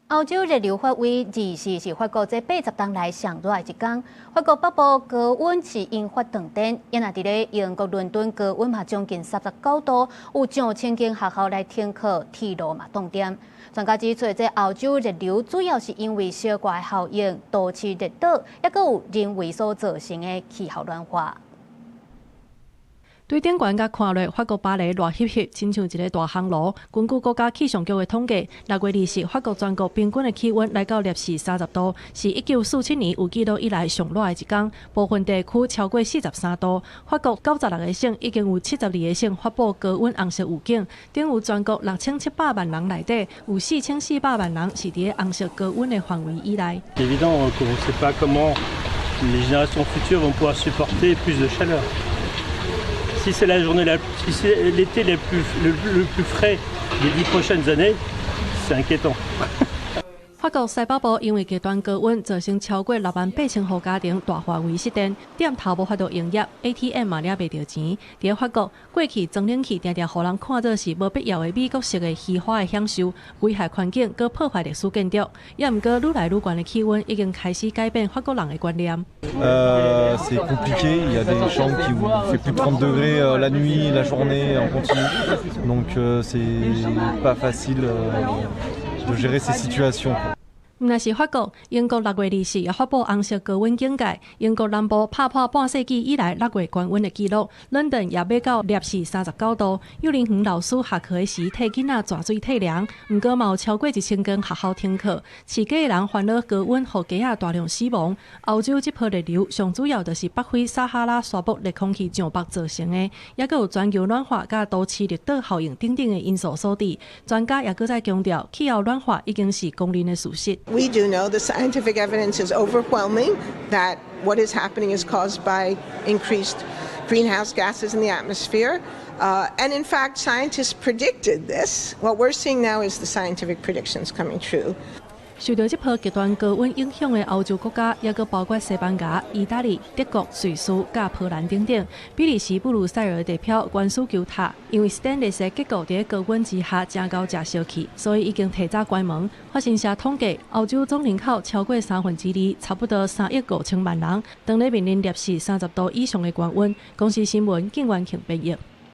歐洲熱流發威，24是法國這80冬來上熱的一工。法國北部高溫是引發斷電，也若佇咧英國倫敦高溫嘛將近39度，有上千間學校來停課，鐵路嘛斷電。專家指出，這歐洲熱流主要是因為燒鍋效應、都市熱島，抑閣有人為所造成的氣候暖化。對頂懸共看落，法國巴黎熱翕翕，親像一个大烘爐。根據國家氣象局的統計，6月24，法國全國平均的氣溫來到攝氏30度，是1947年有記錄以來上熱的一工。部分地區超過43度。法國96個省已經有72個省發布高溫紅色預警，等於全國6700萬人內底有4400萬人是佇咧紅色高溫的範圍以內。 Évident qu'on ne sait pas comment les générations futures vont pouvoir supporter plus de chaleur. Si c'est la journée la, si c'est l'été le plus frais des 10 prochaines années, c'est inquiétant. 法國西北部因為極端高溫，造成超過6萬8千戶家庭大範圍失電，店頭無法度營業，ATM 嘛領袂著錢。佇法國，過去裝冷氣定定予人看做是無必要的美國式的虛華的享受，危害環境，閣破壞歷史建築。也毋過，愈來愈懸的氣溫已經開始改變法國人的觀念。 C'est compliqué, il y a des chambres qui où il fait plus de 30 degrés la nuit, la journée en continu. Donc c'est pas facile de gérer ces situations. 毋但是法國，英國6月24也發布紅色高溫警戒。英國南部拍破半世紀以來六月高溫的紀錄，倫敦也欲到攝氏39度。幼兒園老師下課時替囡仔蛇水退涼，毋過嘛有超過1000間學校停課。飼雞的人煩惱高溫予雞仔大量死亡。歐洲這波熱流上主要就是北非撒哈拉沙漠熱空氣上北造成的，抑閣有全球暖化佮都市熱島效應等等的因素所致。專家也閣再強調，氣候暖化已經是公認的事實。 We do know the scientific evidence is overwhelming that what is happening is caused by increased greenhouse gases in the atmosphere. And in fact, scientists predicted this. What we're seeing now is the scientific predictions coming true. 受著這波極端高溫影響的歐洲國家，抑閣包括西班牙、意大利、德國、瑞士、佮波蘭等等。比利時布魯塞爾地標懸絲球塔，因為斯坦利斯結構佇高溫之下誠𠢕食燒去，所以已經提早關門。法新社統計，歐洲總人口超過三分之二，差不多3億5千萬人，當咧面臨攝氏30度以上的高溫。公視新聞，靳元慶編譯。